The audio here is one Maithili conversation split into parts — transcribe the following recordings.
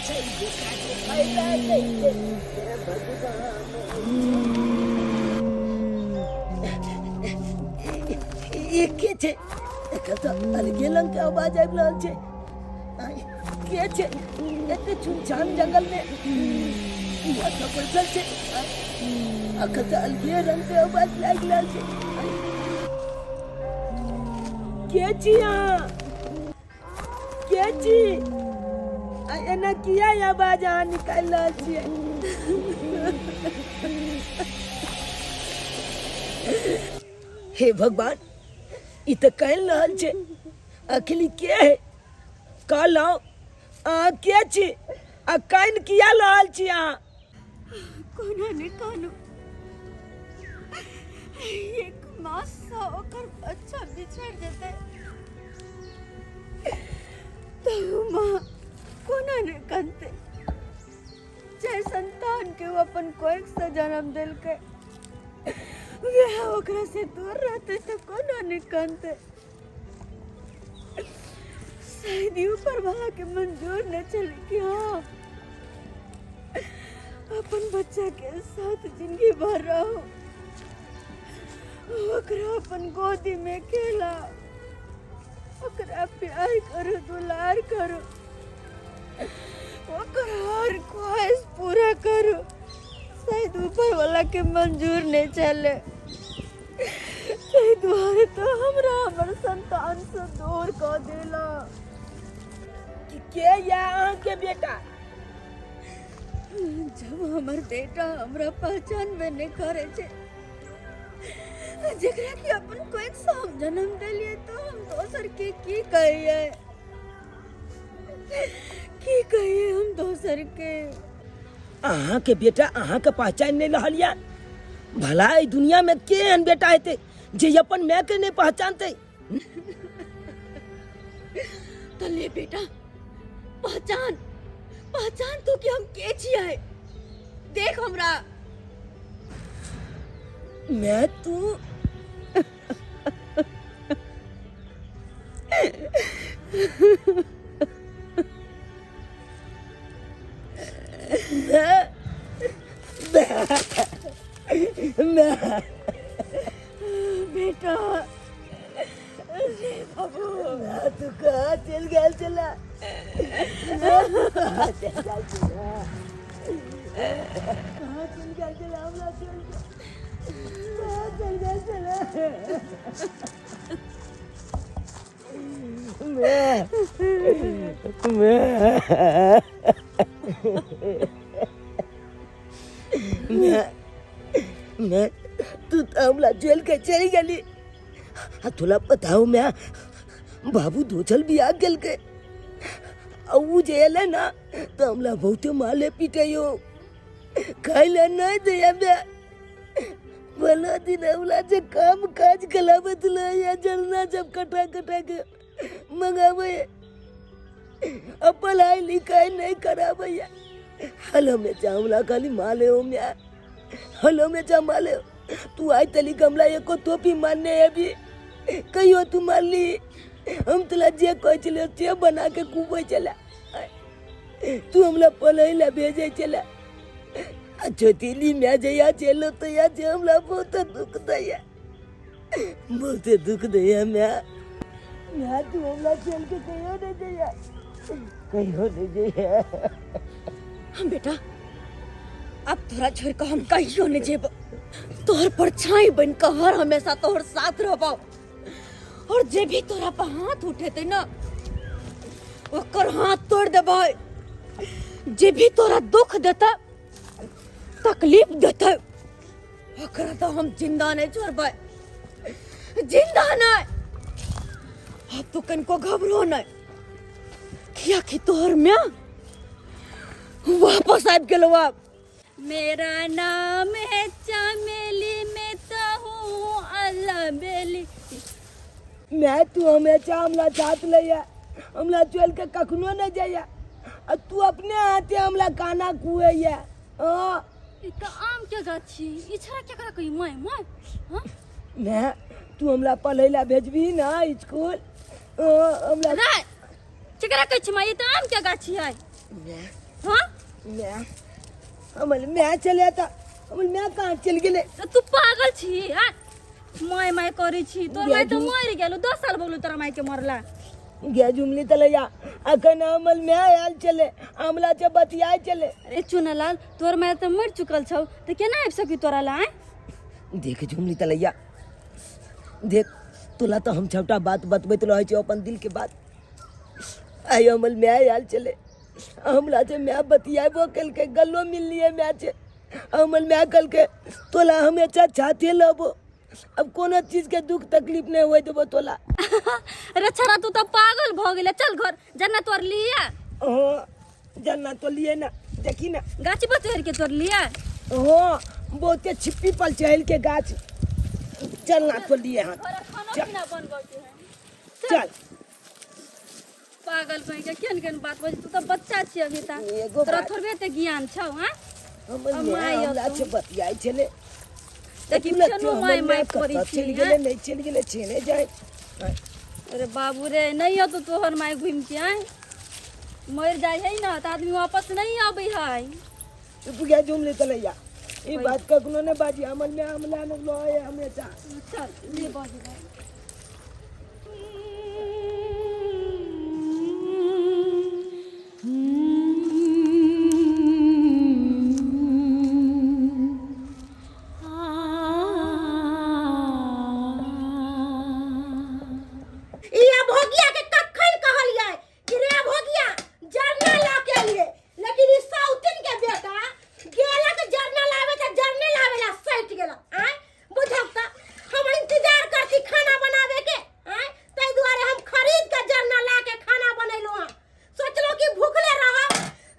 छै बेटा के फायदा नहि छै। हे भगवान, ई के छै? एकर तऽ अलगे रंग के आवाज आबि रहल छै। आइ, के छै एते सुनसान जंगल में? इहाँ तऽ बैठल छै। आइ, एकर तऽ अलगे रंग के आवाज लागि रहल छै। आइ, के छी अहाँ? के छी? आ एना किया आवाज अहाँ निकालि रहल छियै? हे भगवान, ई तऽ कानि रहल छै। आखिर ई के है? कहलहुँ, अहाँ के छी आ कानि किया रहल छी अहाँ? कोना ने कानू, एक मास से ओकर बच्चा बिछड़ जेतै तऽ उ माँ कोना ने कनतै? जे संतान के ओ अपन कोख से जन्म देलकै, वएह ओकरा से दूर रहतै तऽ कोना ने कनतै? शायद ई ऊपर वाला के मंजूर न चले कि हाँ अपन बच्चा के साथ जिंदगी भर रहो, ओकरा अपन गोदी में खेला, ओकरा प्यार करो, दुलार करो, ओकर हर ख्वाहिश पूरा करो। शायद ऊपर वाला के मंजूर नहीं चले, ताहि दुआरे तो हमरा हमर संतान से दूर कऽ देला। कि के या अहाँके बेटा? जब हमर बेटा हमरा पहचानबे नहि करै छै, जेकरा कि अपन कोइक से हम जन्म देलियै, तो हम दोसर के की कहियै? की कहियै हम दोसर के? अहाँके बेटा अहाँके पहचान नहि रहल यऽ? भला एहि दुनिया में के एहन बेटा हेतै जे अपन माय के नहि पहचानतै? तो ले बेटा, पहचान, पहचान तू कि हम के छियै। देख हमरा। मैं तू मैं बेटा रे बाबू, मैं तू कहाँ चल गया? चला, मैं तू कहाँ चल गया? चला, कहाँ चल गया? चला, हमरा चल गया, कहाँ चल गया? चला, मैं मैं मैं मैं तू तो हमला जेल के चली गेली। आ तोला बताऊ मैं, बाबू दोचल भी आ गेल के आ ऊ जे एले ना तो हमला बहुते माले पीटे यो, खाइ ले नहीं दे बे। भला दिन हमला जे काम काज कलाबत ले या जरना जब कटा कटा के मंगावे, अब पढ़ाई लिखाई नहीं करावे। हल हमें चावला खाली माले हो म्या, हल हमें चा माले हो। तू आई तली गमला एको टोपी मारने है भी कहियो तू मार ली? हम तुला जे कहे चले ते बना के कुबे चला। तू हमला पढ़ाई ला भेजे चला। अच्छा दिल्ली में जया चलो तो या जे हमला बहुत दुख दया, बहुत दुख दया। मैं मैं तू हमला चल के कहियो नहीं जया, कहियो नहीं जया। हम बेटा, अब तोरा छोड़ के हम कहियो नहीं जेब। तोहर परछाई बन के हर हमेशा तोहर साथ रहबो, और जे भी तोरा पर हाथ उठेते ना, ओकर हाथ तोड़ देबै। जे भी तोरा दुख देता, तकलीफ देता, ओकरा तो हम जिंदा नहीं छोड़बै, जिंदा नहीं। अब तू कनको घबरो नहीं, किया कि तोहर म्या वापस आबि गेलो आब। मेरा नाम है चमेली, मैं तो हूँ अल्लाह बेली। मैं तू हमेशा हमला साथ लैया, हमला चल के कखनो नहीं जाइया, आ तू अपने हाथे हमला खाना खुएया। हाँ। ई तऽ आम के गाछ छी, ई छड़ा केकरा कही my my? हाँ। मैं तू हमला पढ़ै ला भेजबी ना स्कूल? हाँ, हमला रे, केकरा कहै छी माय? ई तऽ आम के गाछ है। मैं हाँ मैं हमर माय चले त हमर माय कहाँ चलि गेलै तऽ तू पागल छी हाँ माय माय करै छी तोर माय तऽ मरि गेलो 10 साल भऽ गेलो तोरा माय के मरला। गे जुमली तलैया, अखन हमर माय आयल छलै, हमरा से बतियाइ छलै। अरे चुनालाल, तोर माय तऽ मरि चुकल छौ, तऽ केना आबि सकी तोरा ला आँय? देख झुमली तलैया, देख तोला तऽ हम सबटा बात बतबैत रहै छी, अपन दिल के बात। आइ हमर माय आयल छलै, हमरा से माय बतियाबो केलकै, गलो मिललियै माय से। हमर माय कहलकै तोला हमेशा छाते लेबो, अब कोनो चीज के दुख तकलीफ नहीं होए देबो तोला। अरे छरा, तू तऽ पागल भऽ गेले। चल घर, जन्ना तोर लिया। हाँ, जन्ना तो लिए ना, देखी ना। गाछी पर चढ़ के तोर लिया? हाँ, बहुते छिप्पी पर चढ़ के गाछ चलना तो लिए। हाँ, खाना चल। पीना बनबऽ के है। चल। पागल कहीं के केहन केहन बात बज, तू तऽ बच्चा छी अभी तऽ। एगो तोरा बात थोड़बे एते ज्ञान छौ? हाँ, हमर अब माय माय हमरा अतौ। से बतियाइ छलै। देखी तू फेनो माय माय करै कतऽ छी, चलि गेलै, नहि चलि गेलै, छेने जाय। अरे बाबू रे, नहीं अतो तोहर माय घूम के आय। मर जाय है ना तऽ आदमी वापस नहीं आबै है। तू गया झूम ले तलैया, ई बात कखनो ने बाजी। हमर माय हमला न लय हमेशा। चल ले बाजू। ई अभोगिया के कखन कहलियै कि रे अभोगिया, जरना लऽ के अइहे, लेकिन ई साउतिन के बेटा गेलक जरना लावे त जरने लावे ला सटि गेल। आँय बुझल त हम इंतजार करती खाना बनावे के। आँय, ताहि दुआरे हम खरीद के जरना ला के खाना बनेलहुँ हँ। सोचलहुँ कि भूखले रहब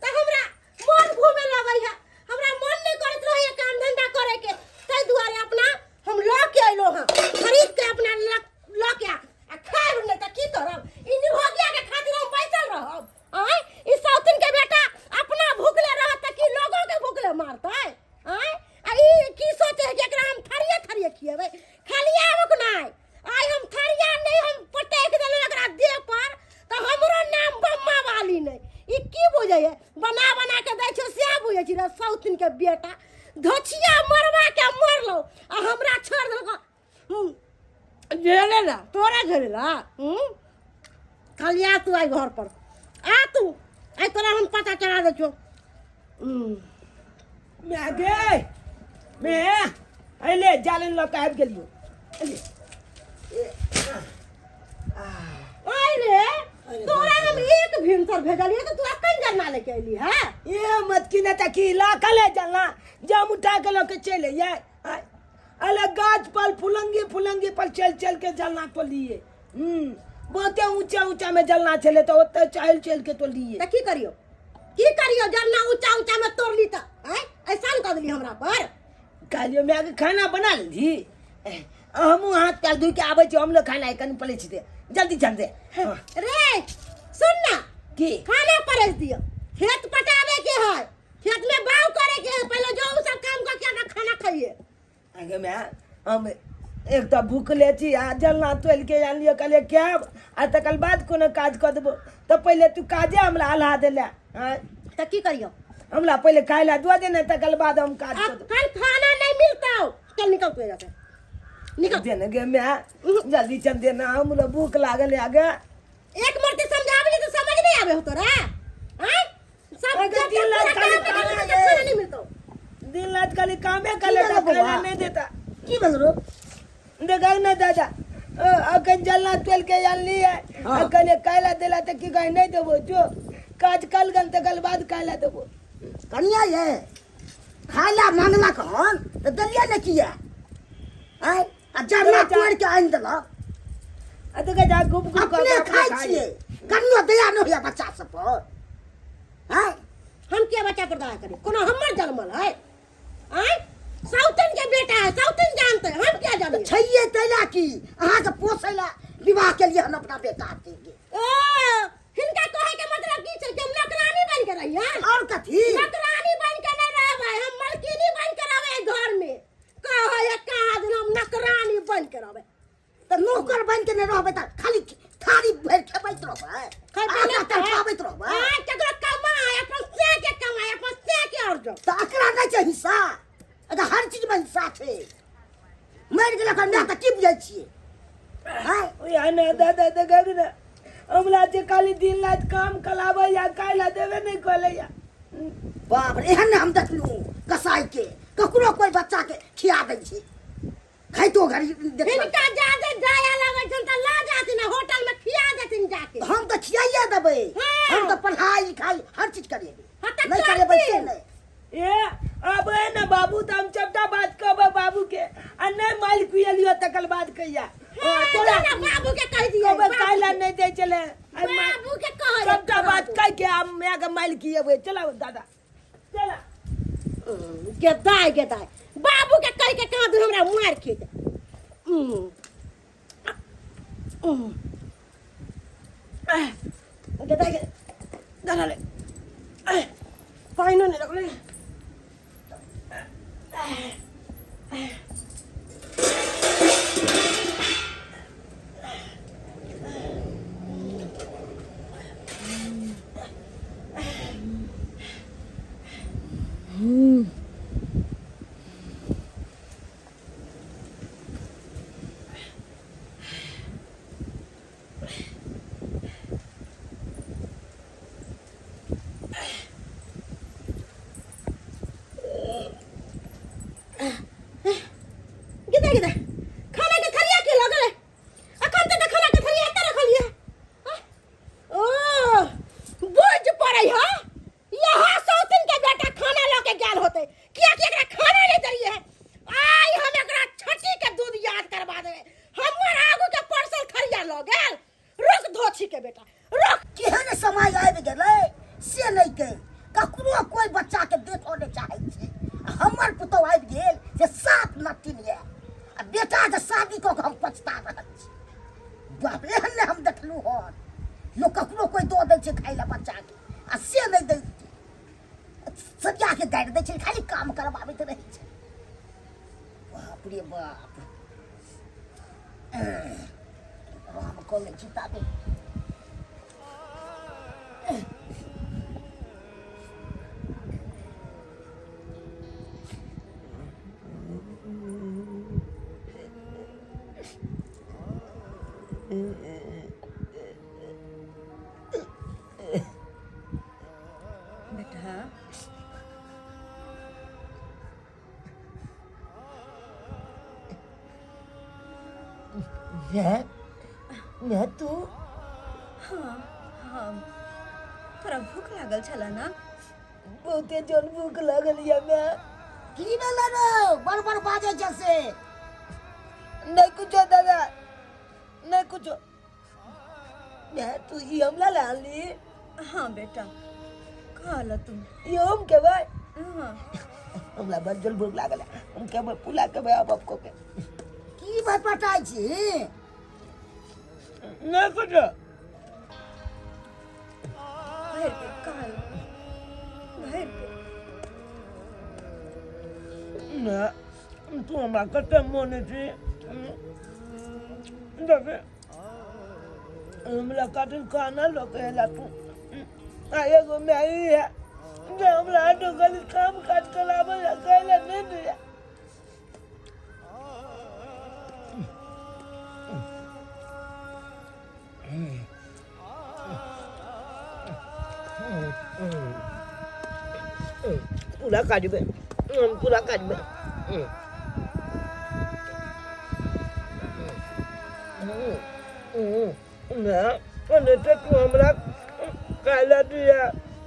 तऽ हमरा मन घूमे लगै है, हमरा मन नहि करैत रहैए काम धंधा करे के, ताहि दुआरे अपना हम लऽ के अयलहुँ हँ खरीद के। अपना लऽ लऽ के आ खायब, नहि तऽ की करब? ई निभोगिया के खातिर हम बैसल रहब? आँय, ई साउथिन के बेटा अपना भूखले रहत तऽ की लोगों के भूखले मारतै? आँय, आ ई की सोचे है कि एकरा हम थरिये थरिये खिएबै? खाली आबक नहि, आइ हम थरिया नहि, हम पटकि देलहुँ एकरा देह पर तऽ हमरो नाम बम्मा वाली नहि। ई की बुझै है? बना बना के दै छौ सएह बुझै छी रे साउथिन के बेटा? धोछिया मरवा के मरलो आ हमरा छोड़ देलको। झेले ला, तोरा झेले ला। खाली आ तू आइ घर पर आ तू, आइ तोरा हम पता चला दै छौ। मैं गे मैं अइले जालन लऽ कऽ आबि गेलियो। अइले। आइ रे, तोरा हम एक भिनसर भेजलियै तऽ तू अखन जरना लेके अयली है? ये मत की ना तकी ला कले जलना जाम उठा के लऽ के चले ये अले गाछ पर फुलंगी फुलंगी पर चल चल के जलना तो लिए। बहुते ऊंचा ऊंचा में जलना छले तो ओते चल चल के तो लिए। तऽ की करियो, की करियो? जरना ऊंचा ऊंचा में तोड़ली तऽ आँय ऐसा कऽ देली हमरा पर। कहलियो मैं के खाना बना ली, हमहूँ हाथ पैर धोइ के आबै छी, हम लोग खाना कनि पड़ै छी, जल्दी चल दे। हाँ। रे सुन ना। की? खाना परस दियो, खेत पटावे के है, खेत में बाव करे के है, पहले जो उ सब काम करके आके खाना खाइए। आगे मैं हम एक तऽ भूखले छी आ जलना तोलि के आनलियै, कहलियै खायब आ तकर बाद कोनो काज कऽ देबो, तऽ पहिले तू काजे हमरा अल्हा देले। आँय? तऽ की करियो? हमरा पहिले खाय लए दऽ दे ने, तकर बाद हम काज कऽ देबो। अखन खाना नहीं मिलता, चल निकल तू एजा से, निकल। दे ने गे my, जल्दी चल दे ना, हमरा भूख लागल है आगे। एक मरते समझावे तो समझ नहीं आवे हो तोरा? आँय, सब अरे जब दिन तक रात पूरा खाली काम नहीं खाना करते, ये। खाना नहीं मिलता। दिन रात खाली कामे कर लेता, भेलो बौआ? खाना नहीं देता। की भेल रो? देखा ना दादा, अखन जलना तेल के आनली है। हाँ। अखन काला देला तऽ की कहे, नहीं देबो, जो काज कल गल तकर बाद काला देबो। कनिया ये खाय ला मांगलक हन तऽ देलियै ने किया? आँय, आ जरना तोड़ि के आनि देलक। आ देखै जा गुप गुप कऽ अपने के अपने खाइ खाइ। छियै, कनियो दया नहि होइया बच्चा सब पर? आँय, हम किया बच्चा पर दया करी? कोनो हमर जन्मल है? आँय, साउथन के बेटा है, साउथन जानते, हम क्या जानिए? छैये तैला की अहाँके पोसै ला विवाह केलियै हन अपना बेटा के? ओ, हिनका कहे के मतलब की छै कि हम नौकरानी बन के रही? हैं, और कथी? नौकरानी बन के नहीं रहबै, हम मलकिनी बन के रहबै घर में। कहे है कहाँ दिन हम नौकरानी बन के रहबै। तऽ नौकर बन के नहि रहबै तऽ खाली थारी भरि खेबैत रहबै, खैबे आटा नहि तड़पाबैत रहबै? आँय, केकरो कमाय अपन से के मर जाओ। तऽ एकरा नहि छै हिस्सा, एतऽ हर चीजमे हिस्सा छै। मरि गेल ओकर माय तऽ की बुझै छियै? आँय? ओया ना दादा देखक ने, हमरा जे खाली दिन रात काम कलाबै या खाय ला देबे नहि करै या। बाप रे, एहन नहि हम देखलहुँ कसाई के, ककरो कोइ बच्चा के खिया दै छै खाइतो घड़ी देखलक। हिनका जादे दया लगै छनि तऽ लऽ जाथिन आ होटल में खिया देथिन जाके। हम तऽ खियाइए देबै। हाँ। हम तऽ पढ़ाई लिखाई हर चीज करेबै। हाँ, तऽ नहि करेबै से करथिन। नहि। ए अब है ना बाबू, तऽ हम सबटा बात कहबै बाबू के, आ नहि माल खुएलियो तकर बाद कहिया। हाँ, तोरा ना, बाबू के कहि दियै। कहबै बाबू काल्हि के। नहि दै छलै। आइ बाबू के कहै सबटा बात कहि के आब माय के माल खिएबै। चला दादा, चला। गेदाय गेदाय, बाबू के कहि के कहाँ दूर हमरा मार खेत। गेदाय गे दादा ले पानिओ नहि रखले। गिदा गिदा, खाना के थरिया के लगल अखन तक? खाना के थरिया एतऽ रखलियै। ओ बुझ पड़ै ह यहाँ सौतिन के बेटा खाना लऽ के गेल होते, किया कि एकरा खाना नहीं देलियै है। आइ हम एकरा छठी के दूध याद करवा देबै। हमर आगू के परसल थरिया लऽ गेल। रुक धोछी के बेटा, रुक। केहन समय आबि गेलै से नहि कहि, ककरो कोइ बच्चाके देखऽ नहि चाहै छै। आ हमर पुतहु आबि गेल जे साफ नटिन यऽ, आ बेटाके शादी कऽ कऽ हम पछता रहल छी। बाप रे, एहन नहि हम देखलहुँ हन। लोक ककरो कोइ दऽ दै छै खाइ लए बच्चाके, आ से नहि दै छै, सरियाके गाड़ि दै छै, खाली काम करबाबैत रहै छै। बाप रे बाप, राम कऽ लै छी ताबे। बेटा। मैं मैं तू? हाँ हाँ, तोरा भूख लागल छला ना? बहुते जोर भूख लागल या मैं। की भेलै रे, बड़ बड़ बाजै छै से? नहीं कुछो दादा, नहीं कुछो। मैं तू ई हमला ला ली? हाँ बेटा, खा ल तू। ई हम के भाई? हाँ। हमरा बड़ जोर भूख लागल है, हम के भाई पुला के भाई अब को के। की भाई पटाइ छी? नहीं कुछो। भरि पेट खा ल, भरि पेट। ना तू हमरा कते मोन छी देखे, हमरा खातिर खाना लऽ के एला तू, आ एगो माय है जे हमरा आटो खाली काम काज कराबै ला खाय ला नहि दैया। पूरा काटबै, हम पूरा काटबै। नहि तऽ तू हमरा खाय लए दिया,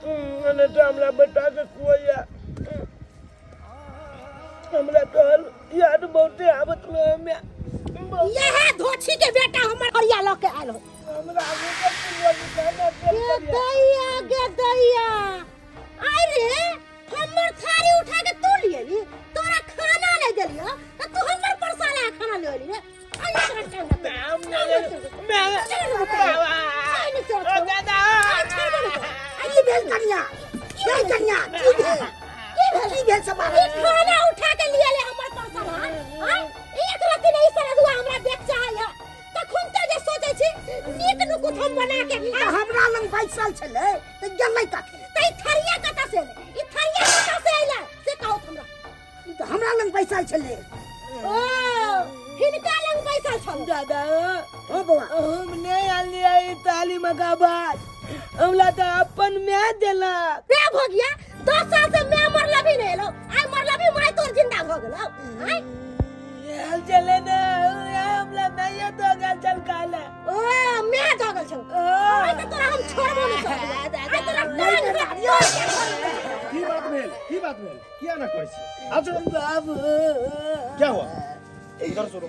नहि तऽ हमरा बेटाके खुआइया। हमरा तोहर याद बहुते आबत रहे हमे। यह धोछी के बेटा हमर हरिया लऽ के आयल हो। हमरा आगू के पुलिया दुकान गे दैया गे दैया, आइ रे हमर थारी उठा के तू लिए, तोरा खाना नहीं देलियो त तू हमर परसा ला खाना ले ली रे। आई तोरा टांग। दादा। की भेल कनिया? की कनिया, की भेल? की भेल सब? ई खाना उठा के लिए ले हमर परसा ला। हां, एक राति नहीं सरदुआ हमरा देख चाहै है, तखन ते जे सोचै छी नीक नुकुत हम बना के ई खाएब। तऽ हमरा लग बैसल छलै तऽ गेलै कखन? त ई थरिया कतऽ से एलै? ई थरिया कतऽ से एलै? बैसल छलै। ओ हिनका लग बैसल छल। दादा। हो बौआ। हम नहीं आनलियै ई थाली में का भात, हमरा तऽ अपन माय देलक। रे भोगिया, 10 साल से मैं मरला भी नहीं एलो, आइ मरला भी माय तोर जिंदा भ गेलो। आइ आयल छलै ने, हमरा माये दऽ गेल छल खाय। ओ मैं दऽ गेल छल? आइ तऽ तोरा हम छोड़बो नहि करबो, आइ तोरा टांग से तोड़ के छोड़बो। की बात भेल? की बात भेल? किया ना करै छी? अच्छा। बाबू। क्या हुआ? इधर सुनो,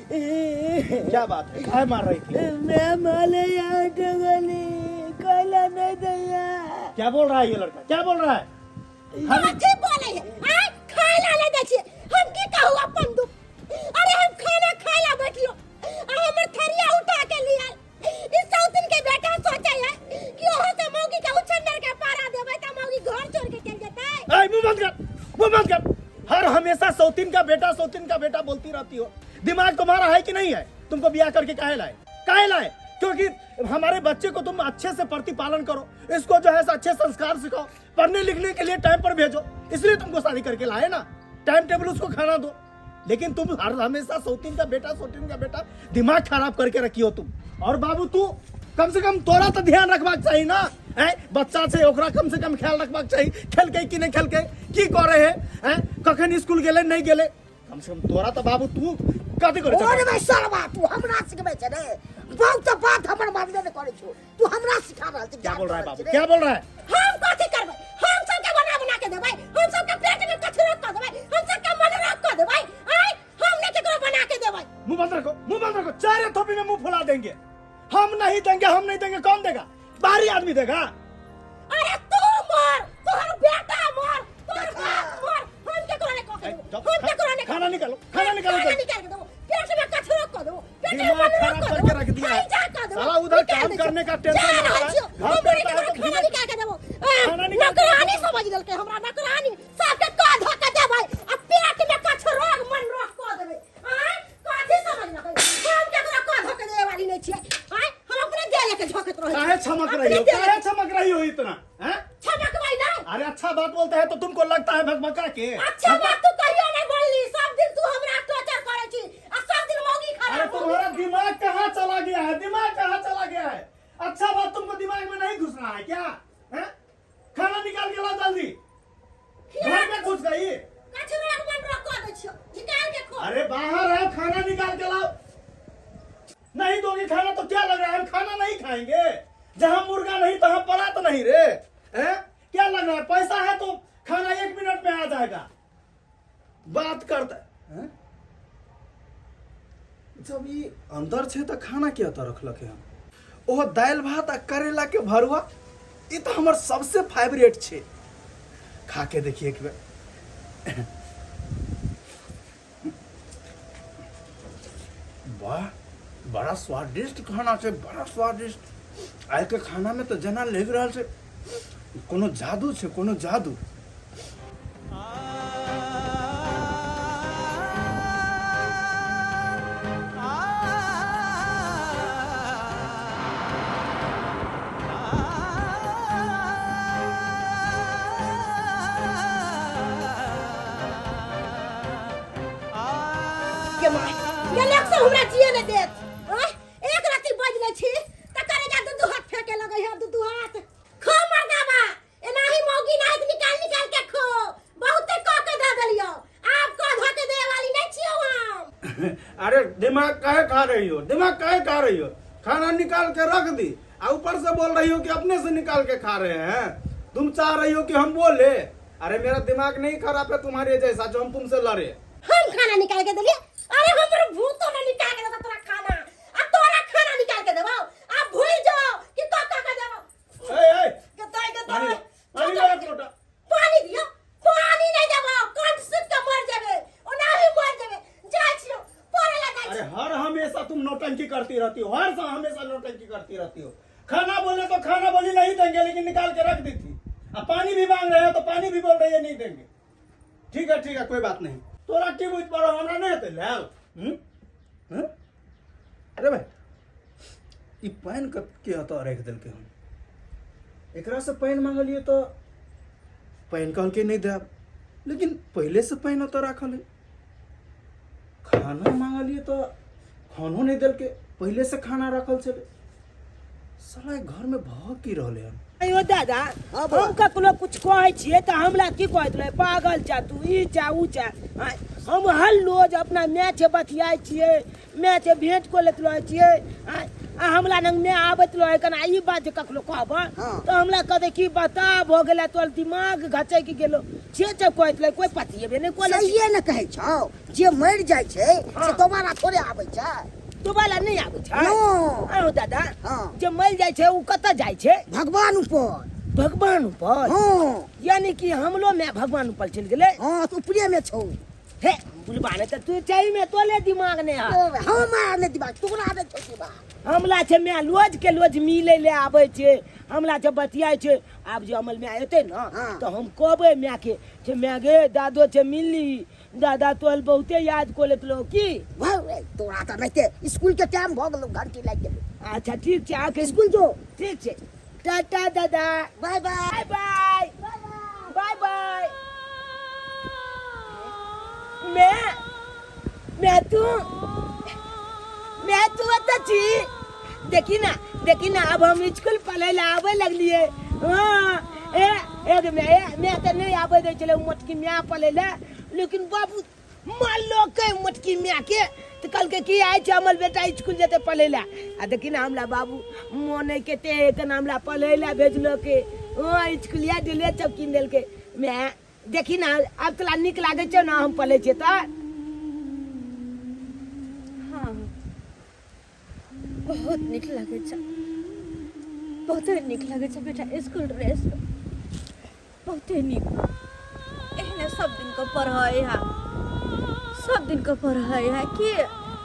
क्या बात है? काहे मार रही थी? मैं माले यहाँ गली कोयला नहीं दैया। क्या बोल रहा है ये लड़का? क्या बोल रहा है? कथी बोले है? आइ खाय ला ले दै छियै। हम की कहू अपन दुख? अरे हम खाना खाय ला बैठियो आ हमर थरिया उठा के लिया ई सौतिन के बेटा। सोचे है कि ओहो से मौगी के उछंदर के पारा देबै त मौगी घर छोड़ के चल जेतै। ऐ, मुंह बंद कर, मुंह बंद कर। हर हमेशा सौतीन का बेटा, सौतीन का बेटा बोलती रहती हो। दिमाग तुम्हारा है कि नहीं है? तुमको ब्याह करके काहे लाए? काहे लाए? क्योंकि हमारे बच्चे को तुम अच्छे से प्रतिपालन करो, इसको जो है सो अच्छे संस्कार सिखाओ, पढ़ने लिखने के लिए टाइम पर भेजो, इसलिए तुमको शादी करके लाए ना। टाइम टेबल उसको खाना दो, लेकिन तुम हर हमेशा सौतीन का बेटा, सौतीन का बेटा, दिमाग खराब करके रखी हो तुम। और बाबू, तू कम से कम तोरा तो ध्यान रखबाक चाही ना। हैं, बच्चा छै, ओकरा कम से कम ख्याल रखबाक चाही, खेलकै कि नहीं खेलकै, की करे है, हैं, कखन स्कूल गेलै नहीं गेलै, कम से कम तोरा तो बाबू तू कथी करे ओरे भाई सरवा, तू हमरा सिखबै छै रे? बहुत बात हमर मानबे नहि करै छौ, तू हमरा सिखा रहल छै। क्या बोल रहा है बाबू? क्या बोल रहा है? हम कथी करबै? हम सबके बना बना के देबै? हम सबके पेट में कचरा कऽ देबै? हम सबके मन रख कऽ देबै? आय हम नहीं केकरो बना के देबै। मुंह बंद रखो, मुंह बंद रखो। चारे थोपी में मुंह फुला देंगे। हम नहीं देंगे, हम नहीं देंगे, कौन देगा? बाहरी आदमी देगा? अरे तू मर, तोहर बेटा मर, तोहर बाप मर, हम केकरो नहीं कऽ के देबो, हम केकरो नहीं। खाना निकालो, खाना निकालो। खाना निकाल के देबो, पेट में कचरा कऽ देबो, पेट में दिमाग मन खराब रख कऽ करके देबो, रख दिया है। खाई जा कऽ देबो, साला उधर निकाल काम दै छियौ। करने का टेंशन जा होता रहल है। छियौ, घर हम पे मरे आता है केकरो तो खाना धीरे- निकाल के देबो। खाना निकाल के नौकरानी समझ लेलकै हमरा, नौकरानी। सबके कऽ धऽ के देबै आ पेट में कचरा मन रख कऽ देबै। आँय कथी समझलकै? हम केकरो कऽ धऽ के देबै वाली नहि छियै। आँय हम अपने देह लेके झोंकैत रहै काहे छियै। चमक अपने रही हो? देह काहे लेके- चमक रही हो इतना, हैं? चमकबै नहि। अरे अच्छा बात बोलते हैं तो तुमको लगता है भकभका के। अच्छा बात तू कहियो नहीं बोलली। सब दिन तू हमरा टॉर्चर करै छी आ सब दिन मौगी अरे खराब मौगी। तुम्हारा दिमाग कहाँ चला गया है? दिमाग कहाँ चला गया है? अच्छा बात तुमको दिमाग में नहीं घुस रहा है क्या, हैं? खाना निकाल के लाओ जल्दी। घर में घुस गई। कचरा मन रख कऽ दै छियौ, निकाल के खो। अरे बाहर आओ, खाना निकाल के लाओ। नहीं दोगे खाना तो क्या लग रहा है, हम खाना नहीं खाएंगे? जहाँ मुर्गा नहीं तहाँ परात नहीं रे, हैं? क्या लग रहा है, पैसा है तो खाना एक मिनट में आ जाएगा? बात करता हैं? जब ई अंदर छै तऽ खाना किया तऽ रखलक हन? ओहो दालि भात आ करेला के भरुआ, ई तऽ हमर सबसे फेवरेट छै। खा के देखिए एक बेर। वाह, बड़ा स्वादिष्ट खाना छै, बड़ा स्वादिष्ट। आइ के खाना में तऽ जेना लागि रहल छै कोनो जादू छै, कोनो जादू। के माय ये लोग सब हमरा जिए नहीं देत। आँय? एक राति बज ले छी त करेजा दू दू हाथ फेंके लगै है, दू दू हाथ। खो मर्दाबा, एनाही मौगी नाहित निकाल निकाल के खो। बहुते कह के दे देलियो, आब कह धऽ के दे वाली नहीं छियो हम। अरे दिमाग काहे खा रही हो? दिमाग काहे खा रही हो? खाना निकाल के रख दी आ ऊपर से बोल रही हो कि अपने से निकाल के खा रहे हैं। तुम चाह रही हो कि हम बोले? अरे मेरा दिमाग नहीं खराब है तुम्हारे जैसा जो हम तुमसे लड़े। हम खाना निकाल के देलिए? अरे हमर भूतो ने निकाल के देता तोरा खाना, आ तोरा खाना निकाल के देबो? आ भूल जाओ कि तो का का देबो। ए ए, गताई पानी गताई। पानी ला एक लोटा। पानी दियो? पानी नहीं देबो, कंठ सुख के मर जाबे, ओनाही मर जाबे। जाइ छियो पढ़े ला, जाइ अरे छियो। हर हमेशा तुम नौटंकी करती रहती हो, हर हमेशा नौटंकी करती रहती हो। खाना बोले तो खाना बोली नहीं देंगे, लेकिन निकाल के रख दी थी। अब पानी भी मांग रहे हो तो पानी भी बोल रही है नहीं देंगे। ठीक है, ठीक है, कोई बात नहीं। तोरा की बुझ पड़ो? हमरा नहीं हेतै लायल। हम्म हम्म? अरे भाई, ई पानि के एतऽ राखि देलकै हन? एकरा से पानि मांगलियै तऽ पानि कहलकै नहि देब, लेकिन पहिले से पानि ओतऽ राखल है। खाना मांगलिए तऽ खानो नहि देलकै पहिले से खाना रखल छलै साला घर में भऽ की रहलै हन अयो दादा हाँ बौआ। हम ककरो कुछ कहै छियै तऽ हमरा की कहैत रहै पागल छा तू ई छा ऊ छा आँय, हम हर रोज अपना माय से बतियाइ छियै माय से भेंट कऽ लैत रहै छियै आँय, आ हमरा लग माय आबैत रहै कना ई बात जे ककरो कहब हाँ। तऽ हमरा कहतै कि बता भऽ गेलै तोहर दिमाग घचकि गेलो से सब कहैत रहै कोइ पतियेबे नहि कऽ लै छै। सहिए ने कहै छौ जे मरि जाइ छै से हाँ। दोबारा थोड़े आबै छै दोबारा नहि आबै छै नो। आहो दादा हाँ। जे मरि जाइ छै ओ कतऽ जाइ छै भगवान ऊपर भगवान ऊपर हाँ यानी कि हमरो माय भगवान ऊपर चलि गेलै हाँ तो ऊपरे में छौ हे बुलबा ने तऽ तू चाही में तोले दिमाग नहि है हमरा नहि दिमाग तोरा नहि छौ दिमाग हमला छै माय रोज के रोज मिलै ले आबै छै हमला छै बतियाइ छै आब जे अमल माय एतै ने हाँ। तऽ हम कहबै मायके छै माय गे दादो छै मिलली दादा तोहर बहुते याद कऽ लेत रहो की वाह रे, तोरा तऽ नहिते स्कूल के टाइम भऽ गेलौ घंटी लागि गेलौ अच्छा ठीक छै आके स्कूल जो ठीक छै टाटा दादा bye bye bye bye bye bye मैं मैं तू मैं तू एतऽ छी देखी ना देखी ना अब हम स्कूल पढ़ै लए आबै लगलियै हँ ए एक मैं मैं तऽ नहि आबै दै छलै ओ मोटकी माय पढ़ै लए लेकिन बाबू मारलकै मोटकी मायके तऽ कहलकै की आइ छै हमर बेटा स्कूल जेतै पढ़ै लए आ देखी ने हमरा बाबू मोन कते केना हमरा पढ़ै लए भेजलकै हँ स्कूलिया ड्रेस सब कीन देलकै माय देखी ने आब तोरा नीक लागै छौ ने हम पढ़ै छियै तऽ हाँ बहुत नीक लगै छै बहुते नीक लगै छै बेटा स्कूल ड्रेस बहुते नीक एहने सब दिन के पढ़ै है सब दिन के पढ़ै है कि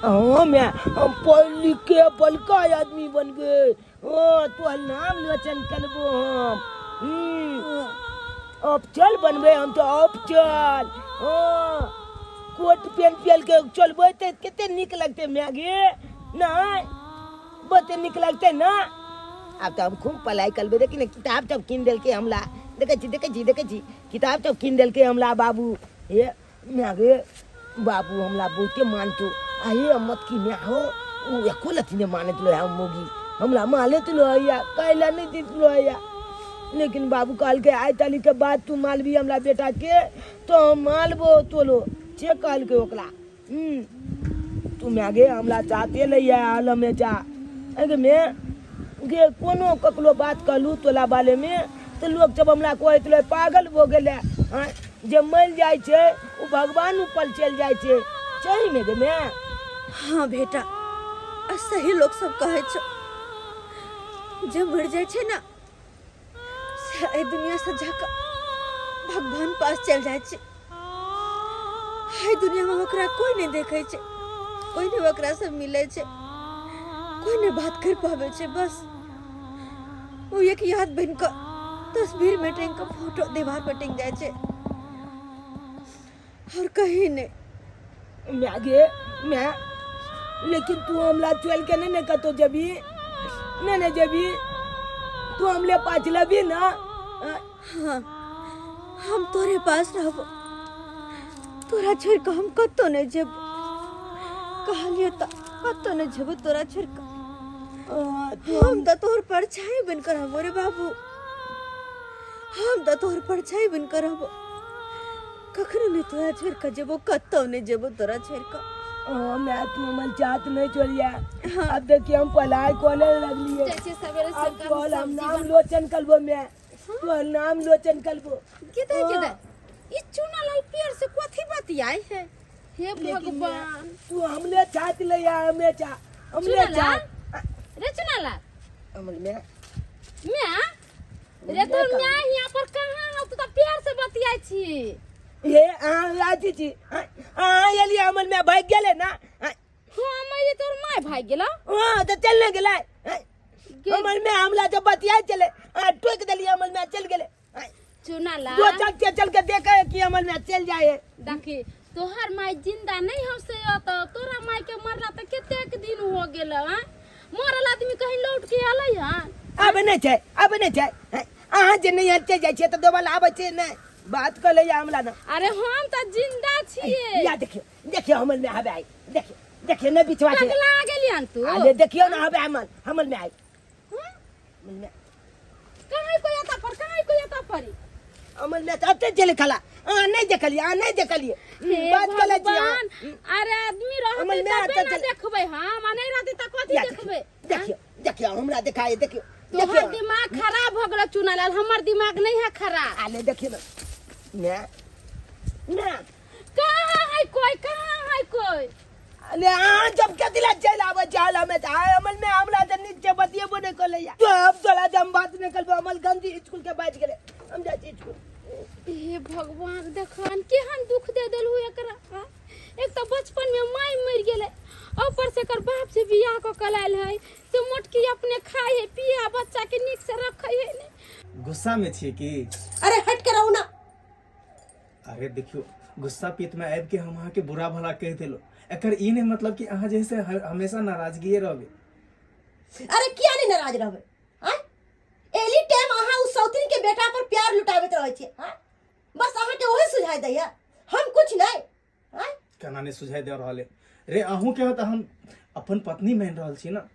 हाँ मैं हम पढ़ लिख के बड़का आदमी बनबे हाँ तोहर नाम लोचन करबो हम अब चल बनबे हम तो अब चल हाँ कोट पेंट पेल के चलबे ते कते नीक लगते मैं गे नहीं बहुते नीक लगते ना आब तऽ हम खूब पढ़ाइ करबै देखी ने किताब सब कीन देलकै हमरा देखै छी देखै छी देखै छी किताब सब कीन देलकै हमरा बाबू हे माय गे बाबू हमरा बहुते मानतो आ हे मत की माय हो ओ एको लत्ती नहि मानैत रहै हम मौगी हमरा मानैत रहैया कैला नहि दैत रहैया लेकिन बाबू कहलकै आइ ताली के बाद तू मालबी हमरा बेटा के तो हम मालबो तोलो से कहलकै ओकरा तू माय गे हमरा चाहते नहीं है हाल हमेशा अगे मैं गे कोनो ककरो बात कहलू तोला बारे में तऽ लोक सब हमरा कहैत रहे पागल भऽ गेलै आँय जे मरि जाइ छै ओ भगवान ऊपर चलि जाइ छै सही में गे माय हाँ बेटा आ सही लोग सब कहै छौ जे मरि जाइ छै ना से एहि दुनिया से जाकऽ भगवान पास चलि जाइ छै एहि दुनियामे ओकरा कोइ नहि देखै छै कोइ नहि ओकरासँ मिलै छै कोइ नहि बात करि पाबै छै बस ओ एक याद बनि कऽ तस्वीरमे टाँगि कऽ फोटो दीवार पर टाँगि जाइ छै और कहीं नहीं माय गे माय लेकिन तू हमला चल के नहीं ने कतो जबी नहीं ने जबी तू हमले पाछ लबी ना हाँ हम तोरे पास रहबो तोरा छोड़ के हम कतो नहीं जेबो कहलियो त कतो नहीं जेबो तोरा छोड़ के तू हम त तोहर परछाई बन कर रहबो रे बाबू हम त तोहर परछाई बन कर रहबो कखनो नहि तोरा छोड़ि कऽ जेबो कतौ नहि जेबो तोरा छोड़ि कऽ हाँ मैं तू हमर जात नहीं छोड़िया अब देखिए हम पढ़ाई कोने लगलिए जाइ छियै सवेरे अब सकाल तोहर हम सब्जी नाम लोचन करबो मैं तोहर नाम लोचन करबो केदा केदा ई चूना लाल पेड़ से कथी बतियाई है हे भगवान तू हमले छात ले या हमेशा हमले चूना लाल छात रे चूना लाल हमल मैं म्या रे तोर म्या यहाँ पर कहाँ हो तू तो प्यार से बतियाई छी हे अहाँ राजी छी अहाँ एलियै हमर माय भागि गेलै ना हाँ मैं तोर माय भाग गेलो हाँ तऽ चलि ने गेलै हमर माय हमरा जब बतियाइ छलै अहाँ टोकि देलियै हमर माय चलि गेलै चुना ला दो चल के चल के देखे कि हमर माय चलि जाइ है देखी तोहर माय जिंदा नहीं हो से तो तोरा माय के मरला तो कतेक दिन हो गेल हाँ मरल आदमी कहीं लौट के अलै हन आब नहि छै आब नहि छै अहाँ जे नहि चलि जाइ छियै तऽ दोबारा आबै छै नहि बात कर ले हमला ना। अरे हम त जिंदा छिए। या देखियो देखियो हमल में हबे आई, देखियो देखियो न बिचवा के पगला गेलियन तू। अरे देखियो ना हबे हमल, हमल में आई। हाँ? हमल में कहाँ कोई आता पर, कहाँ कोई आता पर? अमल में अते चले खला। आ नहीं देखलिए, आ नहीं देखलिए। हे बात कर ले जी। भगवान, अरे आदमी रहते अमल में तबे आता ना चले। देखबै हम, आ नहीं रहते त कथी या देखबै? देखियो देखियो हमरा देखाए देखियो। तोहर देखियो दिमाग खराब हो गेलो चुनालाल, हमर दिमाग नहीं है खराब। आले देखियो ना ना ना। कहाँ है कोई, कहाँ है कोई? अरे आ जब के दिला चल आवे चाल हमें त आए अमल में हमला त नीचे बतिए बोने को ले तो अब तोला जम बात नहीं करबो। अमल गंदी स्कूल के बाज गेले, हम जाइ छी स्कूल। हे भगवान, देखन केहन दुख दे देलहु एकरा। हाँ? एक तो बचपन में माय मरि गेलै, ऊपर से एकर बाप से बियाह कऽ के लायल है से मोटकी अपने खाए है पिए है, बच्चा के नीक से रखै है नहीं। गुस्सा में छियै की? अरे हट के रहू ना। अरे देखियो गुस्सा पीत में आबि के हम अहाँके बुरा भला कहि देलहुँ, एकर ई नहीं मतलब कि अहाँ जे से हमेशा नाराजगिए रहबै। अरे किया नहीं नाराज रहबै? आँय एली टाइम अहाँ उस सौतीन के बेटा पर प्यार लुटाबैत रहै छियै। आँय बस अहाँके ओहे सुझाइ दैया, हम कुछ नहीं। आँय केना नहीं सुझाइ दे रहल है रे? अहूँ के तऽ हम अपन पत्नी मानि रहल छी ना।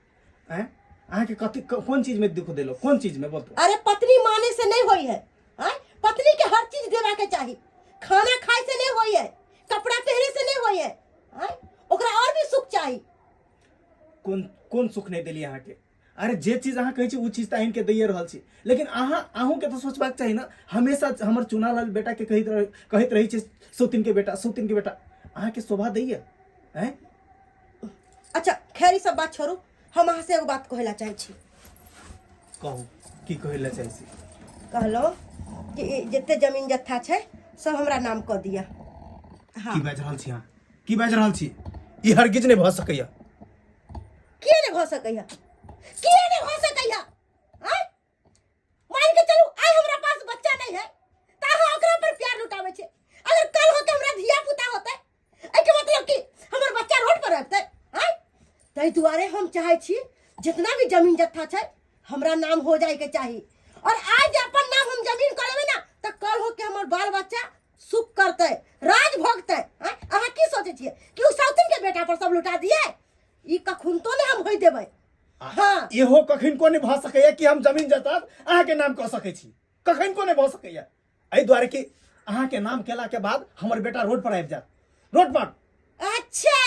आँय अहाँके कथी कोन चीज में दुख देलो, कोन चीज में बोलतो? अरे पत्नी माने से नहीं होई है। आँय पत्नी के हर चीज देवा के चाही, खाना खाए से नहीं होई है, कपड़ा पहने से नहीं होई है। आँय ओकरा और भी सुख चाही। कोन कोन सुख नहीं देली अहाँके? अरे जे चीज अहाँ कहै छी ओ चीज तऽ आनि के दैये रहल छी, लेकिन अहाँ अहूँके तऽ सोचबाक चाही ना। हमेशा हमर चुनालाल बेटा के कहैत रहै छी सौतीन के बेटा, सौतीन के बेटा, अहाँके शोभा दैये? आँय अच्छा खैर ई सब बात छोड़ू, हम अहाँ से एगो बात कहै ला चाहै छी। कहू की कहै ला चाहै छी? कहलहुँ कि ई जते जमीन जत्था छै सब हमरा नाम कऽ दिअ। हाँ। की बाजि रहल छी अहाँ, की बाजि रहल छी? ई हरगिज नहि भऽ सकैया। किए नहि भऽ सकैया? किए नहि भऽ सकैया? आँय मान के चलू आइ हमरा पास बच्चा नहीं है त अहाँ ओकरा पर प्यार लुटाबै छी, अगर कल होके हमरा धिया पुता होतै एहिके मतलब कि हमर बच्चा रोड पर अबतै? आँय ताहि दुआरे हम चाहै छी जितना भी जमीन जत्था छै हमरा नाम हो जाए के चाही, और आज जे अपन नाम हम जमीन कऽ लेबै ना तऽ कल होके हमर बाल बच्चा सुख करतै, राज भोगतै। आँय अहाँ की सोचै छियै कि उ सौतिन के बेटा पर सब लुटा दिए? ई कखुनतो नहि हम होय देबै। हाँ इहो कखन को नहीं भऽ सकैया कि हम जमीन जायदाद अहाँके नाम कऽ सकै छी, कखन को नहीं भऽ सकैया। एहि दुआरे कि अहाँके नाम केला के बाद हमर बेटा रोड पर आबि जायत, रोड पर। अच्छा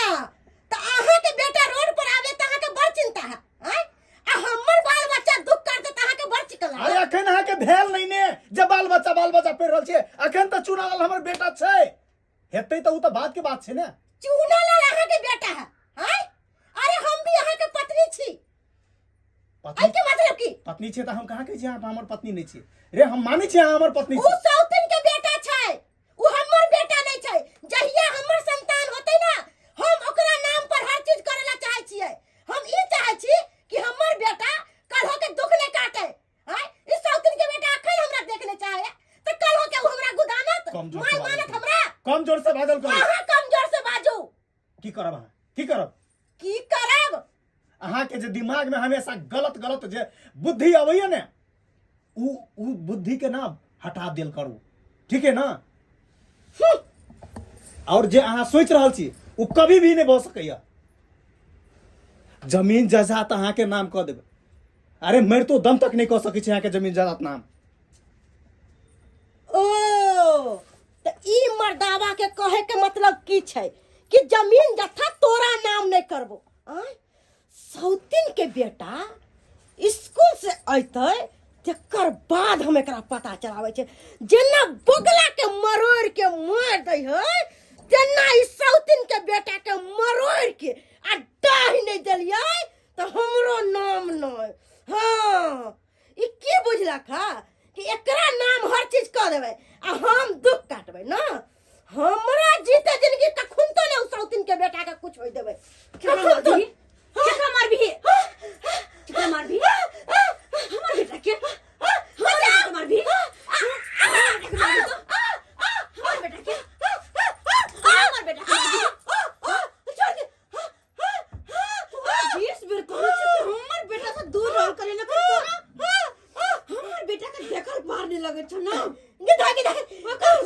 तऽ अहाँके बेटा रोड पर आबे तऽ अहाँके बड़ चिंता है। आँय आ हमर बाल बच्चा दुख करते तऽ अहाँके बड़ चिकन अरे अखन अहाँके भेल नहीं ने जे बाल बच्चा बाल बच्चा पढ़ि रहल छियै, अखन तऽ चुनालाल हमर बेटा छै, हेतै तऽ उ तऽ बात के बात छै ने। चुनालाल अहाँके बेटा है? आँय अरे हम भी अहाँके पत्नी छी। पत्नी एहिके मतलब की? पत्नी छै तऽ हम कहाँ कहै छी अहाँ हमर पत्नी नहि छी रे, हम मानै छी अहाँ हमर पत्नी उ छी। सौतिन के बेटा छै, उ हमर बेटा नहीं छै। जहिया हमर संतान होतै ना हम ओकरा नाम पर हर चीज करे ला चाहै छियै। हम ई चाहै छी कि हमर बेटा कल होके दुख नहीं काटे। आँय ई सौतिन के बेटा अखन हमरा देखने चाहे तऽ कल होके उ हमरा गुदानत, कमजोर माय से बाजल मानत करू। हमरा। कम जोर से बाजल करू। अहाँ कमजोर से बाजू। की करब अहाँ, की करब? की करब? अहाँके जे दिमाग में हमेशा गलत गलत जे बुद्धि अबैया ने उ बुद्धि के ना हटा देल करू, ठीक है ना? और जे अहाँ सोच रहल छी उ कभी भी नहीं भऽ सकैया। जमीन जायदाद अहाँके नाम कऽ देबै, अरे मरितो दम तक नहीं कऽ सकै छी अहाँके जमीन जायदाद नाम। ओ तऽ ई मर्दावा के कहे के मतलब की छै कि जमीन जत्था तोरा नाम नहीं करबो? आँय सौतिन के बेटा स्कूल से अयतै तकर बाद हम एकरा पता चलाबै छै। जेना बगला के मरोड़ के मारि दै है तेना ई सौतिन के बेटा के मरोड़ के आ डाहि नहीं देलियै तऽ हमरो नाम नहीं। हाँ ई की बुझलक हा कि एकरा नाम हर चीज कऽ देबै आ हम दुख काटबै ना? हमरा जीते जिंदगी कखन तो ने सौतिन के बेटा के कुछ होई देबै। केकरा कखन तो मारबही? केकरा मारबही? केकरा मारबही? हमर बेटा के? हमर बेटा के मारबही? हमर बेटा के मारबही तो? हमर बेटा के? हमर बेटा के मारबही? 20 बेर कहै छी कि हमर बेटा से दूर रहल करे, लेकिन तोरा हमर बेटा के देखल पार नहीं लगै छौ ना। गिधा गिधा ओकर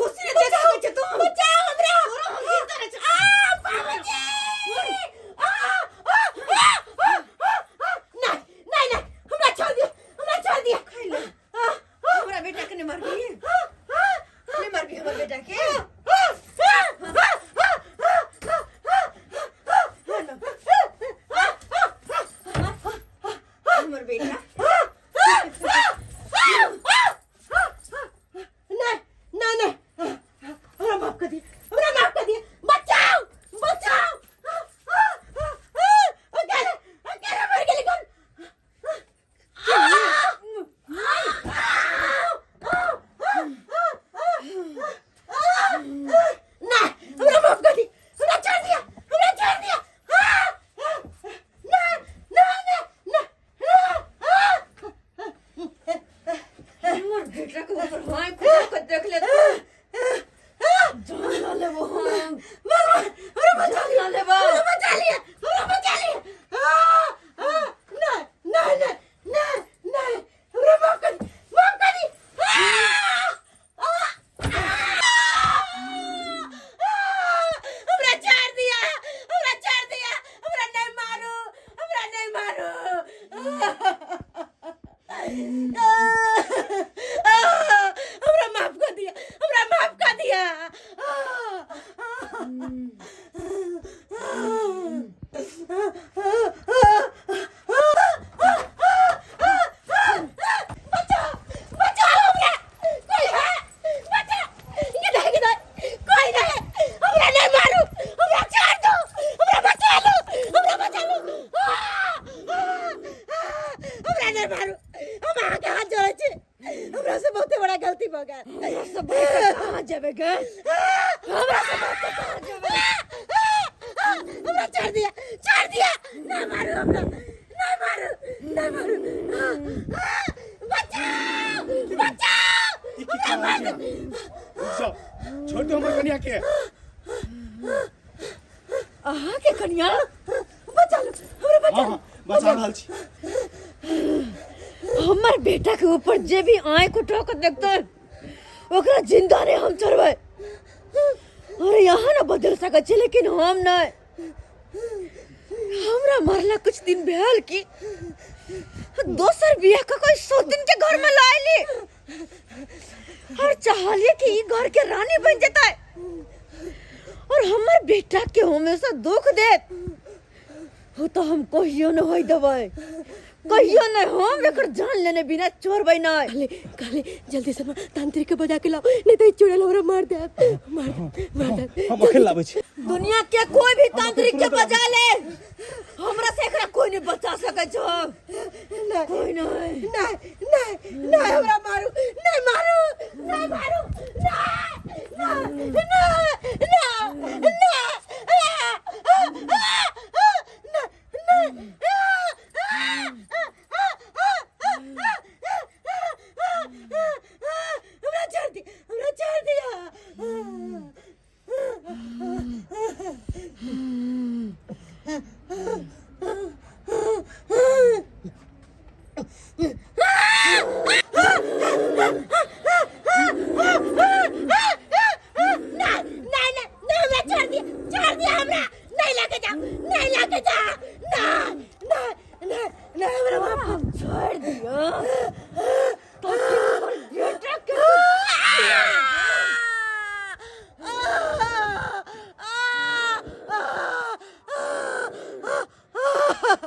हमरा माफ कर दिया, हमरा माफ कर दिया। बचाओ, बचाओ हमरा, कोई है? बचाओ, ये नहीं, ये नहीं, कोई नहीं, हमरा नहीं मारू, हमरा छोड़ दो, हमरा बचा लो, हमरा बचा लो। हमरा नहीं मारू, हम अहाँके हाथ जोड़ै छी, हमरा से बहुते बड़ा गलती भऽ गेल। हमरा से बढ़िके कहाँ जेबै गे? हमरा से बढ़िके कहाँ जेबै? हमरा छोड़ दिया, छोड़ दिया, नहीं मारू हमरा, नहीं मारू, नहीं मारू। बचाओ, बचाओ। ई की कर रहल छी अहाँ? रुकि जाउ, छोड़ि दियौ हमर कनिया के। अहाँके कनिया? बचा लो हमरा, बचा। हँ हँ, बचा रहल छी। हमर बेटा के ऊपर जे भी आँख उठा के देखते ओकरा जिंदा नहीं हम छोड़बै। अरे यहाँ ना बदल सकै छी, लेकिन हम नहीं। हमरा मरला कुछ दिन भेल कि दोसर बियाह के कोई सौतिन के घर में लायली और चाहलिए कि ई घर के रानी बन जतै और हमर बेटा के हमेशा दुख देत हो तो हम कहियो न होई देबै, कहियो नहीं। हम एकर जान लेने बिना छोड़बै नहीं। काले, काले, जल्दी से तांत्रिक के बजा के लाओ, नहीं तो ई चुड़ैल हमरा मार दे, मार दे, मार दे। हम अखन लाबै छी। दुनिया के कोई भी तांत्रिक के तुरंत बजा ले, हमरा से एकरा कोई नहीं बचा सकै छो, कोई नहीं। नहीं, नहीं, नहीं, हमरा मारू नहीं, मारू नहीं, मारू नहीं, नहीं, नहीं, नहीं, नहीं, हमरा छोड़ दिया, हमरा छोड़ दिया। नहीं, नहीं, नहीं, नहीं, हमरा छोड़ दिया, छोड़ दिया हमरा, नहीं लेके जाओ, नहीं लेके जाओ, नहीं, नहीं, नहीं, नहीं, हमरा माफ। हम छोड़ दियो ताकि हमर बेटा के।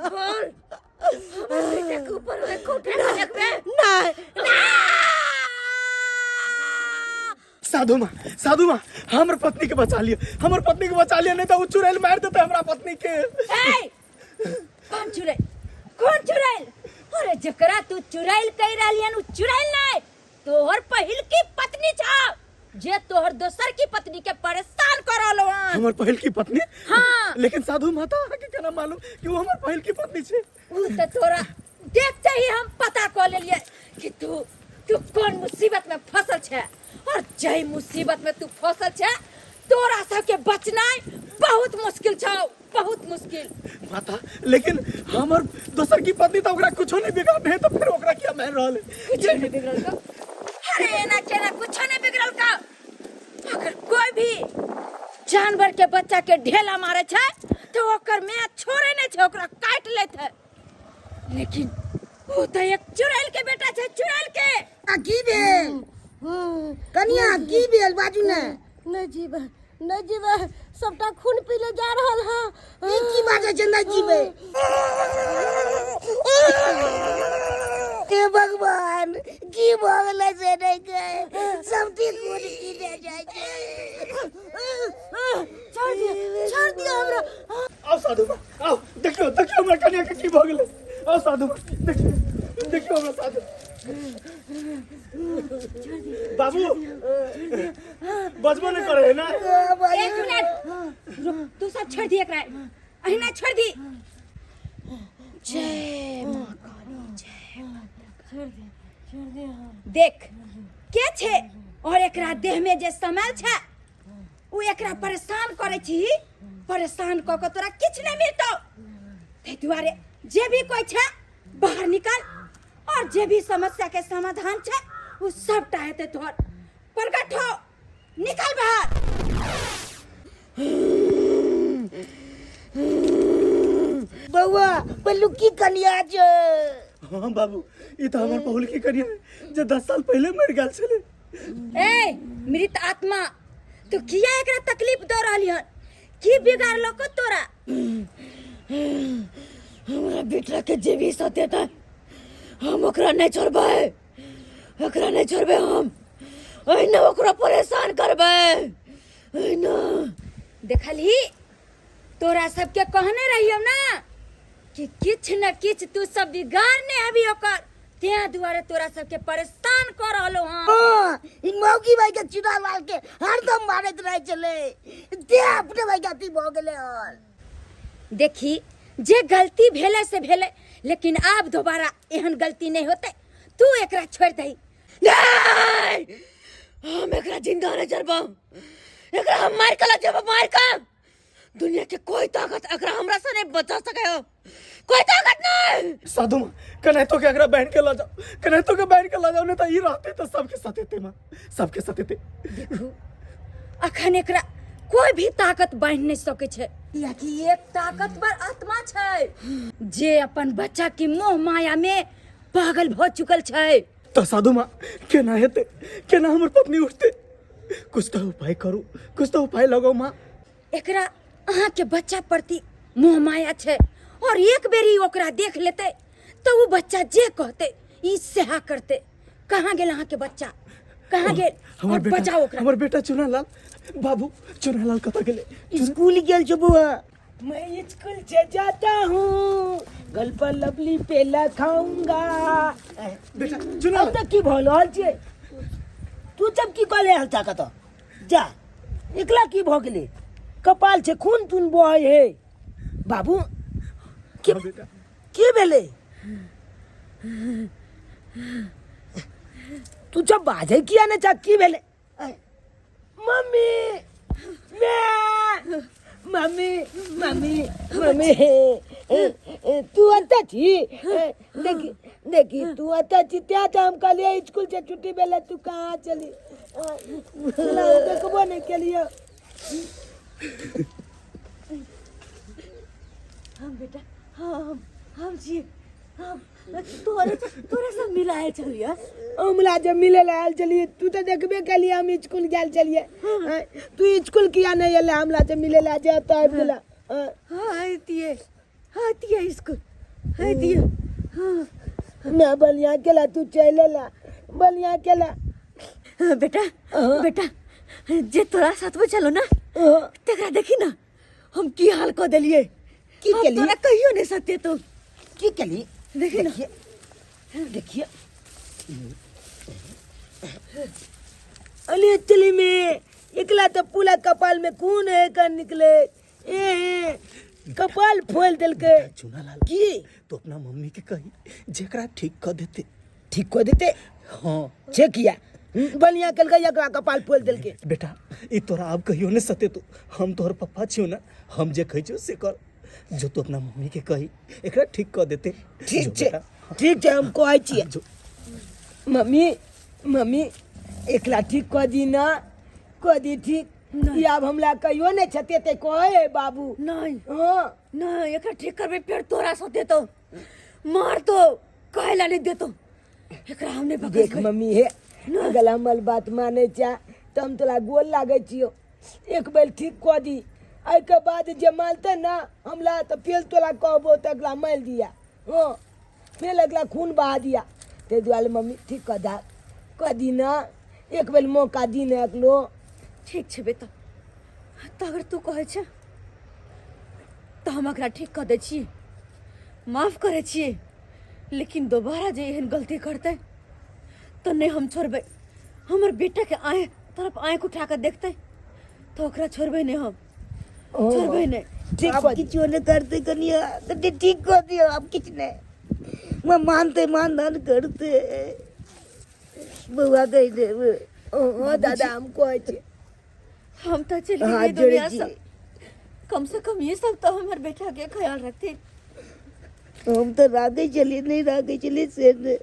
बोल, हमर बेटा के ऊपर आँख उठा के देखबे? नहीं। साधु माँ, साधु माँ, हमर पत्नी के बचा लियो, हमर पत्नी के बचा लियो, नहीं तो उ चुड़ैल मार देते हमरा पत्नी के। ए, कौन चुड़ैल? कौन चुड़ैल? अरे जकरा तू चुड़ैल कह रहलियन उ चुड़ैल नहीं, तोहर पहिल की पत्नी छौ, जे तोहर दोसर की पत्नी के परेशान कर रहलो हन। हमर पहिल की पत्नी? हाँ। लेकिन साधु माता, अहाँ के केना मालूम कि वो हमर पहिल की पत्नी छै? उ त तोरा देखते ही हम पता क लेलिए कि तू तू कौन मुसीबत में फसल छे, और जै मुसीबत में तू फसल छे तोरा सबके बचनाइ बहुत मुश्किल छौ, बहुत मुश्किल। माता, लेकिन हमर दोसर की पत्नी तो ओकरा कुछो नहीं बिगड़ल है, तो फिर ओकरा किया मार रहल है? कुछो नहीं बिगड़ल का? अरे एना केना कुछो नहीं बिगड़ल का? अगर कोई भी जानवर के बच्चा के ढेला मारे छै तो ओकर माय छोड़े नहीं छै, ओकरा काटि लेत है, लेकिन वो तो एक चुड़ैल के बेटा छै, चुड़ैल के। आ की भेल कनिया, की भेल बाजू ने? नहीं जीवे, नहीं जीवे, सबटा खून पी ले जा रहल है। ई की बाजै छै नहीं जीवे? हे भगवान, की भऽ गेलै से नहीं गए, सब ठीक खून पी ले जाइ छै। छोड़ दिया, छोड़ दिया हमरा। आओ साधु माँ, आओ देखियो, देखियो हमरा कनिया के की भऽ गेलै। आओ साधु माँ, देखियो, देखियो हमरा साधु बाबू बजबो नहीं करे है ना। एक मिनट रुक, तू सब छोड़ दी एकरा, अहिना छोड़ दी। जय माँ काली, जय माँ। देख के छे और एकरा देह में जे समायल छे उ एकरा परेशान करे छी, परेशान क के तोरा किछ नहीं मिलतो। ताहि दुआरे जे भी कोई छे बाहर निकल, और जे भी समस्या के समाधान छे उ सबटा हेतै तोहर, प्रकट हो, निकल बाहर। बौआ बलुकी कनिया छै। हाँ बाबू, ई तो हमर पहुलकी कनिया जे 10 साल पहले मर गेल छले। ए मृत आत्मा, तू किया एकरा तकलीफ दऽ रहली हन? की बिगाड़लो को तोरा? हमरा बेटा के जे भी सतेतै हम ओकरा नहीं छोड़बै, ओकरा नहीं छोड़बै हम। ओहिना ओकरा परेशान करबै ओहिना। देखलही, तोरा सबके कहने रहियौ ना कि किछु न किछु तू सब बिगाड़ने हबी ओकर, तें दुआरे तोरा सबके परेशान कर रहलो हँ। हाँ, ई मौगी भाई के चुना लाल के हरदम मारैत रहै छलै, ते अपने भाई के अथी भऽ गेलै हन। देखी, जे गलती भेलै से भेलै, लेकिन आब दोबारा एहन गलती नहीं होतै। तू एकरा छोड़ि दही। नहीं, हम एकरा जिंदा नहीं छोड़बो, एकरा हम मार के ला जेबो, मार के। दुनिया के कोई ताकत एकरा हमरा से नहीं बचा सके हो, कोई ताकत नहीं। साधु माँ, कन्हैतो के अगरा बहन के ला जाओ, कन्हैतो के बहन के ला जाओ, नहीं तो ई रहते तो सबके सतेते माँ, सबके सतेते। देखू, अखन एकरा कोई भी ताकत बांध नहीं सके छै, कियाकि एक ताकतवर आत्मा छै जे अपन बच्चा के मोह माया में पागल भ चुकल छै। तो साधु माँ, केना हेतै, केना हमर पत्नी उठते? कुछ तो उपाय करू, कुछ तो उपाय लगाओ माँ। एकरा अहाँ के बच्चा प्रति मोह माया छै, और एक बेरी ओकरा देख लेते तो वो बच्चा जे कहते ई सेहा करते। कहाँ गेल अहाँ के बच्चा, कहाँ गेल? हमर और बेटा, बचाओ ओकरा। हमर बेटा चुनालाल बाबू, चुनालाल कतऽ गेलै? स्कूल गेल छौ बौआ। मैं स्कूल से जाता हूँ, गल पर लवली पेला खाऊंगा। बेटा चुनालाल, अब तक की भऽ रहल छै? तू सब की कहले हल कतऽ जा एकला की भऽ गेलै? कपाल छै खून तून बहै हे बाबू। के हाँ बेटा। की भेलै? तू जब बाजै किया नहि छ? की भेलै? मम्मी, मैं मम्मी मम्मी मम्मी, तू अतः छी? देखी देखी, तू अतः छी त्या तऽ हम कहलियै स्कूल से छुट्टी भेलै तू कहाँ चली? देखबो नहि केलियै। हम बेटा, हम छी, हम तोरे तोरे सब मिलाए चलिए। हमरा जब मिले ला आयल चलिए, तू तो देखबे कलिए हम स्कूल गेल चलिए। हाँ, तू स्कूल किया नहीं एले हमरा से मिले ला? जे तो आबि गेला। हाँ, हाँ आइतिए, हाँ आइतिए स्कूल आइतिए। हाँ मैं बलिया केला तू चल एला, बलिया केला। हाँ, बेटा। हाँ। बेटा, जे तोरा साथ में चलो ना, हाँ। तकरा देखी ना हम की हाल कऽ देलिए। की हम केलिए? तोरा कहियो नहीं सत्य तो की केली? देखी ना। देखिए देखिए, अरे चली में एकला तो पूरा कपाल में खून है कर निकले, ए कपाल फोल देलके। चुनालाल, की तो अपना मम्मी के कही जेकरा ठीक कर देते। ठीक कर देते? हाँ। छे किया बढ़िया कल गया कपाल फोल देलके। बेटा, ई तोरा आब कहियो ने सते तू, हम तोहर पप्पा छियो ना, हम जे कहै छियो से कर। जो तू अपना मम्मी के कही एकरा ठीक कर देते। ठीक जो छै। बेटा। ठीक छै, हम कहै छियै। जो। मम्मी मम्मी, एकला ठीक कऽ दी ना, कऽ दी ठीक। ई आब हमरा कहियो नहि छतेतै, कहै है बाबू। नहीं। हाँ। नहीं, एकरा ठीक करबे फिर तोरा सतेतो, मारतो, कहे ला नहीं देतो एकरा हम नहीं देख पकड़बै। मम्मी हे, अगर हमर बात मानै छा तऽ हम तोरा गोल लागै छियौ। एक बेर ठीक कऽ दी, एहिके बाद जे मारतै ना हमरा तऽ फेर तोरा कहबो तऽ अगला मारि दिया। हँ, फेर अगला खून बहा दिया। ताहि दुआरे मम्मी ठीक कऽ दे, कऽ दी ना, एक बेर मौका दी ने एकलो। ठीक छै बेटा, तऽ अगर तू कहै छै तऽ हम एकरा ठीक कऽ दै छी, माफ करै छियै, लेकिन दोबारा जे एहन गलती करतै तऽ नहि हम छोड़बै। हमर बेटाके आँखि तरफ आँखि उठा कऽ देखतै तऽ ओकरा छोड़बै नहि, हम छोड़बै नहि। ठीक आब कऽ दी। किछो नहि करतै कनिया, कते ठीक कऽ दियौ। आब किछु नहि, मैं मानते मान धान करते बौआ कहि देब। हँ दादा, हम कहै छी। हम तो चल हाथ गेलियै जोड़ै दुनिया छी। से, कम से कम ये सब तो हमर बेटा के ख्याल रखते। हम तऽ राखै छलियै, नहि राखै छलियै से नहि।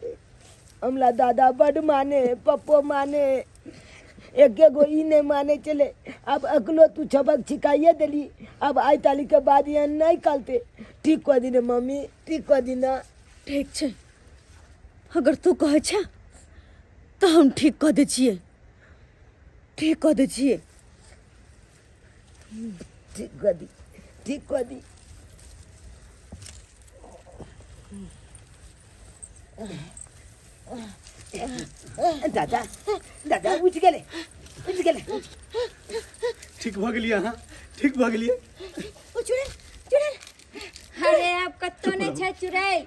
हमरा दादा बड माने, पप्पो माने। एके गो ई नहि मानै छलै। आब अकलो तू सबक सिखाइए देली, आब आइ ताली के बाद एहन नहि करतै। ठीक कऽ दी ने मम्मी, ठीक कऽ दी ने। ठीक छै, अगर तू कहै छै तऽ हम ठीक कऽ दै छियै, ठीक कऽ दै छियै। ठीक कऽ दी, ठीक कऽ दी। दादा, दादा उठि गेलै, उठि गेलै। ठीक भऽ गेलियै अहाँ? ठीक भऽ गेलियै? ओ चुड़ैल, चुड़ैल। अरे आब कतौ नहि छै चुड़ैल,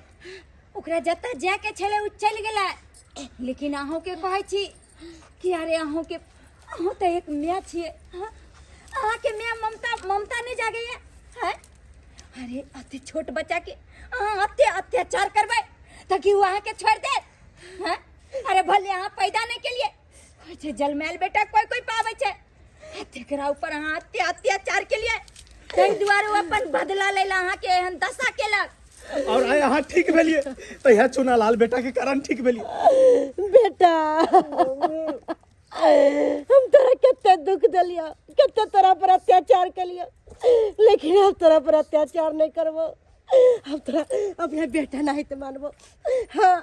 ओकरा जतऽ जायके छलै ओ चलि गेलै। लेकिन अहूँके कहै छी कि अरे अहूँके, अहूँ तऽ एक माय छियै, हाँ? अहाँके माय ममता, ममता नहि जागैए है? अरे अति छोट बच्चाके अहाँ अते अत्याचार करबै तऽ की ओ अहाँके छोड़ि देत? हाँ? अरे भले अहाँ पैदा नहि केलियै, कहै छै जलमायल बेटा कोइ कोइ पाबै छै, आ तेकरा ऊपर अहाँ अते अत्याचार केलियै, ताहि दुआरे ओ अपन बदला लै लए अहाँके एहन दशा केलक। और आइ अहाँ ठीक भेलियै तऽ इएह चुना लाल बेटा के कारण ठीक भेलियै। बेटा, हम तोरा कते दुख देलियौ, कते तोरा पर अत्याचार केलियौ, लेकिन अब तोरा पर अत्याचार नहीं करबो। अब तोरा अपना बेटा नहीं तो मानबो। हाँ,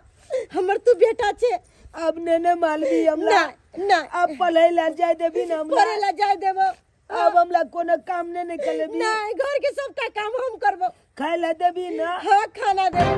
हमर तू बेटा छे। अब ने ने मालवी हमरा। नहीं, नहीं। अब पढ़ै ला जाय देबी ने हमरा? पढ़ै ला जाय देबो। अब हमरा कोनो काम नहीं ने करेबी? नहीं, घर के सबटा काम हम करबो। खाय ला देबी ना? हाँ, खाना देबो।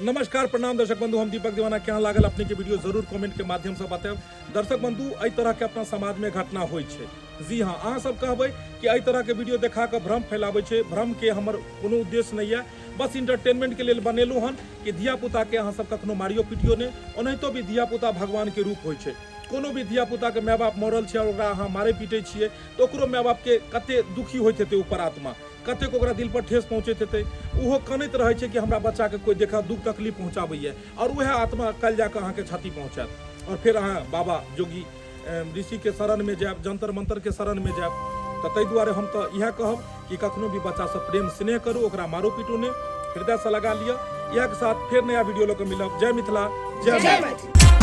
नमस्कार, प्रणाम दर्शक बंधु, हम दीपक दीवाना। केहन लागल अपने के वीडियो जरूर कमेंट के माध्यम से बतायब। दर्शक बंधु, एहि तरह के अपना समाज में घटना होइ छै। जी हाँ, अहाँ सब कहबै कि एहि तरह के वीडियो देखा के भ्रम फैलाबै छै। भ्रम के हमर कोनो उद्देश्य नहीं है, बस इंटरटेनमेंट के लेल बनेलहुँ हन कि धिया पुता के अहाँ सब कखनो मारियो पीटियो नहि। ओनाहितो भी धिया पुता भगवान के रूप होइ छै। कोनो भी धिया पुता के माय बाप मरल छै और ओकरा अहाँ मारै पीटै छियै तऽ ओकरो माय बाप के कते दुखी होइत हेतै, ऊपर आत्मा कतेक ओकरा दिल पर ठेस पहुँचैत हेतै। ओहो कनैत रहै छै कि हमरा बच्चाके कोइ देखा दुख तकलीफ पहुँचाबैए, और वएह आत्मा काल्हि जाकऽ अहाँके क्षति पहुँचायत और फेर अहाँ बाबा जोगी ऋषिके शरणमे जायब, जंतर मंतरके शरणमे जायब। तऽ ताहि दुआरे हम तऽ इएह कहब कि कखनो भी बच्चासँ प्रेम स्नेह करू, ओकरा मारू पीटू नहि, हृदयसँ लगा लिअ। इएहके साथ फेर नया वीडियो लऽ कऽ मिलब। जय मिथिला, जय मैथिली।